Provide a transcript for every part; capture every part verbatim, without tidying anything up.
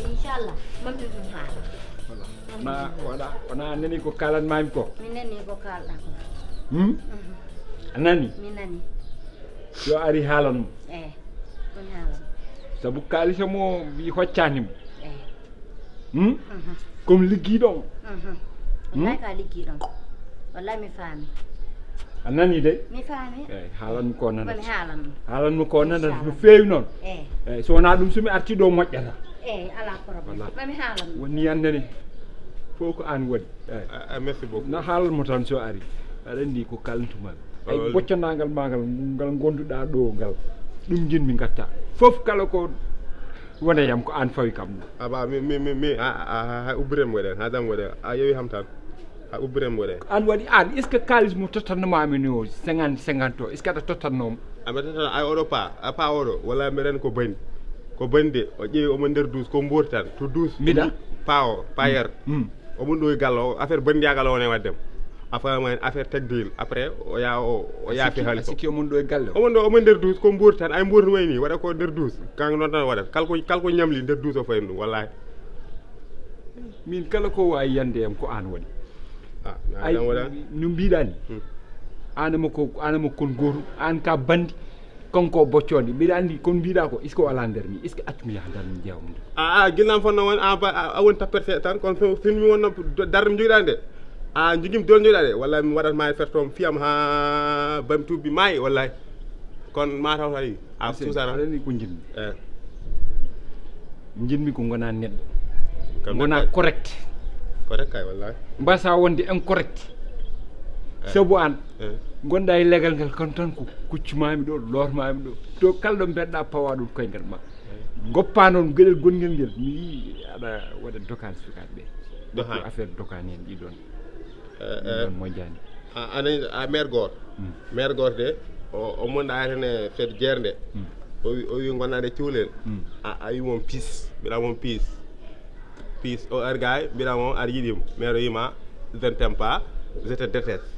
Inchallah, mami ɗum haala. Voilà. Na wona wona a nani ko kalanmami ko? Mi nani ko kalɗa ko. Hmm? A nani? Mi nani. Yo ari haalan mo. Eyi, woni haala. Sabu kalisa mo mi hoccani mo. Eyi. Hmm? Comme liggiɗo mo. Wallahi ka liggiɗo mo. Wallahi mi faami. A nani de? Mi faami. Eyi, haalan mo ko Mami nanata. Haalan mo. Haalan mo ko nanata no feewi noon. Eyi. Eyi, so wona ɗum so mi arti ɗo moƴƴata. Eyi, ala problème. Voilà. Mami haalan mo. Woni yannde ne fof ko an waɗi. Eyi. Ah, ah, merci beaucoup. Na haalmo tan so ari. Aɗa anndi ko kalantuma. Ay boccandagal ma ngal ngal gonduɗa ɗo ngal. Ɗum jinmi gatta. Fof kala ko wona yam ko an fawi kam ɗum. Ah, ba mi mi mi mi a a a ubbirem waɗen ha jam waɗen a yewi ham tan. A ubbirem waɗen. An waɗi an est ce que kalis mo tottannomami ni o cinquante cinquante o est ce que aɗa tottannomo? Aɓe tottan ay oɗo pa a pa oɗo wala mbeɗen ko bandi. Ko bandi de o ƴeewi omo nder douze ko mbooti tan to douze. Mbiɗa? Pa o pa yer. Hmm. Omo ɗo e galle o affaire bandiyagal o woni waddem. A faama en affaire tagdil après o ya o o yaafi haali ko. Sikki omon ɗo e galle o. Omo ɗo omo nder douze ko mbooti tan ay mbooti wayni waɗa ko nder douze kanko noon tan waɗata kala ko kala ko ñamli nder douze o fayni ɗum wallahi. Min kala ko wawi yande yam ko an waɗi. Ah, Ay ɗan waɗa. No mbiɗani. Hmm. Anama ko anama kon gotu an ka bandi. Kanko o boccoɗi mbiɗa andi kon mbiɗa ko est ce que o ala nder ni est ce que accu mi yaha nder mi jeewa mo. A a gillan fonno won a ba a woni tapperte tan kono so sinmi wonno darde mi jogiɗa nde. A jogimi dol jogiɗa de wallahi mi waɗat ma e fertom fiyam ha bami tubbi maayi wallahi. Kono ma taw tawi a susara. Aɗa andi ko jinmi. Eh. Jinmi ko gona neɗɗo. Kam Gona neɗɗo. Correct. Correct kay wallahi. Mbasa wonde incorrect. Sabu an Eh. Gonɗa e legal ngal kon tan ko kuccumami ɗo lormami ɗo. To kala ɗo mbeɗɗa pawa ɗum koyngal ma. Goppa noon geɗel gonngel ngel mi yii aɗa waɗa dokan sukaɓe ɓe. Dokan. Affaire dokan en ɗiɗon. Eh, eh. Ɗon moƴƴani. A- anen a maire goto. Maire goto de o o monɗa aytene fed jeerde. O wi o wi gonnade cuulel. A a wi mon pis mbiɗa mon pis. Pis o ergay mbiɗa mon aɗa yiɗimo maire o wima je ne t'aime pas je te déteste.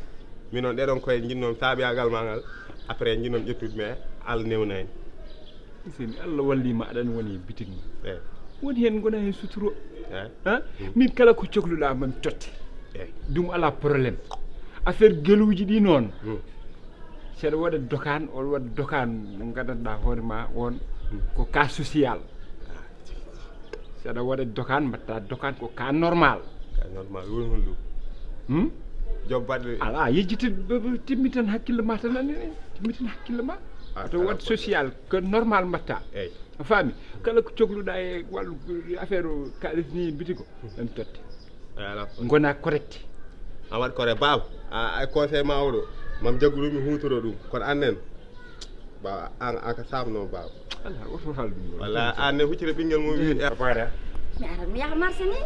Min noon ɗeɗon koye jinnomi saabiyagal ma ngal. Après jinnomi ƴettude mais Allah newnani. Seni Allah wallima aɗan woni e bitik ma. Eyi. Woni hen gona hen suturo. Eyi. Ha? Min kala ko cokluɗa mami totte. Eyi. Ɗum ala problème. Affaire geluji ɗi noon. Hmm. Seɗa waɗa dokan oɗa waɗa dokan mo gandanɗa hoore ma on ko cas social. Seɗa waɗa dokan mbatta dokan ko cas normal. Cas normal woni hol ɗum? Hmm? Job baɗɗo. Ala yejjiti timmitan hakkille ma tan anene timmitan hakkille ma. To waɗ social ko normal mbatta. Eyi. A faami kala ko cokluɗa e wallu affaire o kalis ni bitigo ɗen totte. Ala. Gona correct. A waɗ kore baaba. A ay conseil ma oɗo. Mam jaggu ɗum mi hutoro ɗum kono annen. Baaba an an ka sabno baaba. Ala oto hal ɗum ɗo. Walla an ne huccita ɓinngel mum wi. Paada. Mi ara mi yaha marché ni.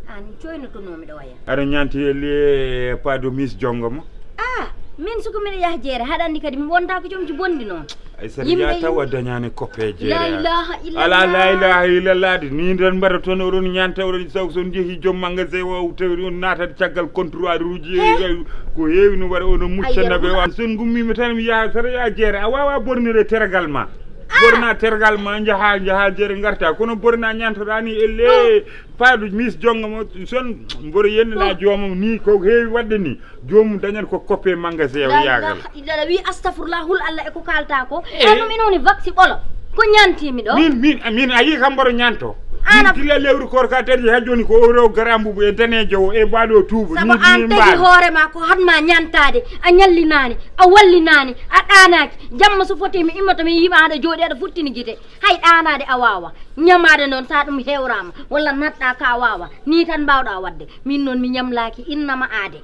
An coynotonomi ɗo waya. Aɗa ñanti lié pas de mise jongo mo? Ah, min suko miɗo yaha jeere haɗa andi kadi mi wonda ko jomji bondi noon. Ay sara ya taw a dañani koppe La jeere. Ilaha illallah. Ala la ilaha illallah de ni nden mbaɗa toon oɗon ñanta oɗon saw so jeehi joom magasin o tawi on natat caggal comptoir uji. Ko heewi no waɗa ono muccanna ɓe wa son gummima tan mi yaha sara ya jeere a wawa bornire tergal ma. Borna tergal ma jaha jaha jeere garta kono borna ñantoɗa ni elle. Paadu mis jonga mo son mboɗo yennana joomam ni ko heewi waɗde ni. Joomum dañat ko koppe magasin o yaagal. Ilaha wi astafurlah hul allah e ko kalta ko. Ano min woni vaksi ɓolo. Ko ñantimi ɗo. Min min min a yi kam mboɗo ñanto. Min kila lewru korka tati ha joni ko oɗo garambubu e danejo o e baɗo tuuba. Sabo an tagi hoore ma ko hatma ñantade a ñallinani a wallinani a ɗanaki jamma so foti mi immata mi yiiɓa haɗa jooɗi aɗa futtini gite. Hay ɗanade a wawa ñamade noon sa ɗum hewrama walla natɗa ka wawa ni tan mbawɗa wadde min noon mi ñamlaki innama aade.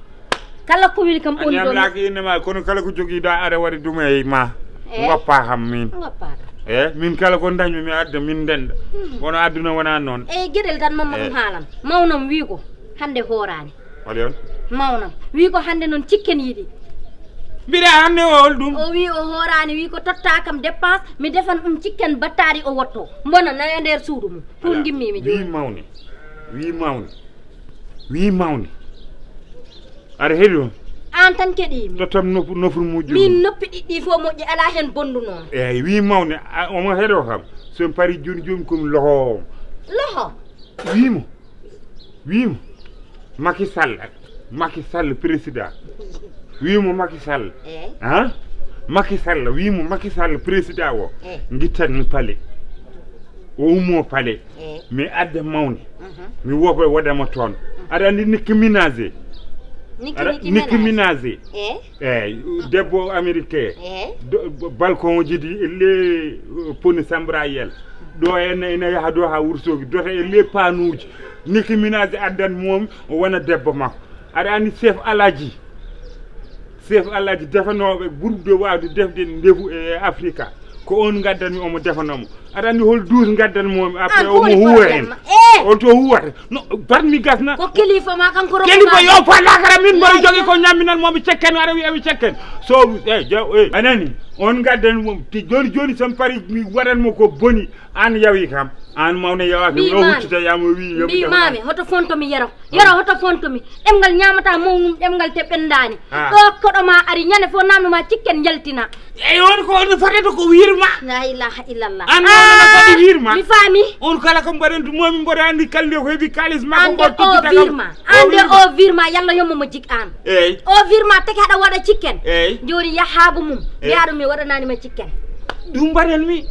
Kala ko weli kam ɓoni ɗon. Ñamlaki innama kono kala ko jogiɗa aɗa waɗi ɗum e ma. Goppa ham min. Goppa kam. E min kala ko dañmi mi adda min ndenda. Kono adduna wona noon. E gueɗel tan mamma ɗum haalan mawnam wi ko hande hoorani. Wali on. Mawnam wi ko hande noon cikken yiɗi. Mbiɗa hande o hol ɗum. O wi o hoorani wi ko totta kam dépense mi defan ɗum cikken battari o wotto mbona na e nder suudu mum. Pour gimmimi wi joni. Mawni wi mawni wi mawni. Aɗa heɗi on. An tan keɗimi. Totam nofru nofru moƴƴu. Min noppi ɗiɗɗi fof moƴƴi ala hen bondu noon. Eyyi wi mawni omo heɗo kam. Somi pari joni joni komi loho. Loho. Wiimo, wiimo, Macky Sall, Macky Sall président. Wiimo Macky Sall. Eh? Hein? Macky Sall, wiimo Macky Sall président o. Eh. Ngittan mi palais. O ummo palais. Eh. Mi adda mawni. Mhm. Mi woba wadama toon. Aɗa andi Nicki Minaj? Nicki, aɗa Nicki Nicki Minaj. Minaj. Eh? Eyyi, debbo américain. Eh? Do-, balcon ji ɗi e le, uh, poni sambrayel. Ɗo ene, ene yaha ɗo ha Wursogi, dota e le panuji. Nicki Minaj addan moom, o wona debbo makko. Aɗa andi chef Alaji. Chef Alaji defanoɓe ɓurɓe wawde defde ndefu e Afrika. Ko on gaddanmi omo defanomo. Aɗa andi hol douze gaddanmomi après? An ko omo woni huwa problème hen ma? Eh! On to huwata. No, batmi gasna. Ko kilifa ma kanko rokku kilifa ma. Yo fa lakara min mboɗo jogi ko ñamminan momi cekken aɗa wiya mi cekken. So, eh, jaw, eh, anani. On gaddan mom. Ti joni joni sam pari mi waɗan mo ko boni. An yawi kam. An mawne yawaki. Mbi o mami. Huccita yamo wi yomi. Mbi mami, hoto fonto mi yero. Yero hoto fonto mi. Ɗemngal ñamata mawɗum, ɗemngal te ɓendani. Ah. Ɗo koɗo ma ari ñande fof namno ma cikken jaltina. Eyi, on ko on fotata ko wirma. La ilaha illallah. An noon no foti wirma. Mi faami. On kala ko mbaɗen to momi mboɗo andi kalde ko heɓi kalis makko. Ande o wirma. Ande o wirma, yalla yommo mo jik an. Eyyi. O wirma teke haɗa waɗa cikken. Eyyi. Joni yahabu mum. Eyyi. Mbiya ɗum mi waɗanani ma cikken. Ɗum mbaɗan mi.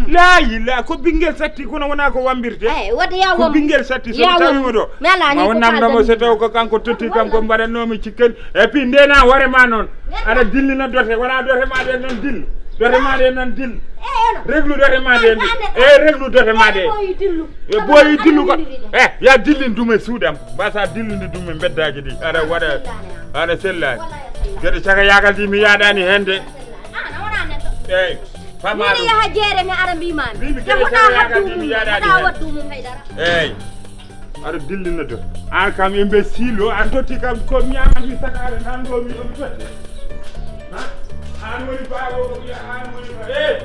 La ilaha, ko ɓinngel satti kono wona ko wambirte. Eyyi, wadde ya wombo. Ko ɓinngel satti so tawimo ɗo. Mi ala ni ma ko wonnam ɗo mo so taw ko kanko totti kam ko mbaɗannomi cikken. Et puis ndena hoore ma noon. Aɗa dillina dote, wona dote ma ɗen noon dillu. Dote ma ɗen noon dillu. Reglu dote ma ɗen. E reglu dote ma ɗe. E boyi dillu ko. E ya dillin dum e suudam. Mbasa dillude dum e mbeddaji ɗi. Aɗa waɗa, aɗa sella. Gede caka yagal di mi yaɗani hende. Eyyi. Fama ɗum. Yaha jeere mi ara mbima mi. Mbimi gede caka yagal di mi yaɗani hende. Eyyi. Aɗa dillina do. An kam yimɓe silo, an totti kam ko ñamanmi sakare nan ɗo mi ɗo mi totti. Ha? An woni bawo ko wiya an woni ba-, eh!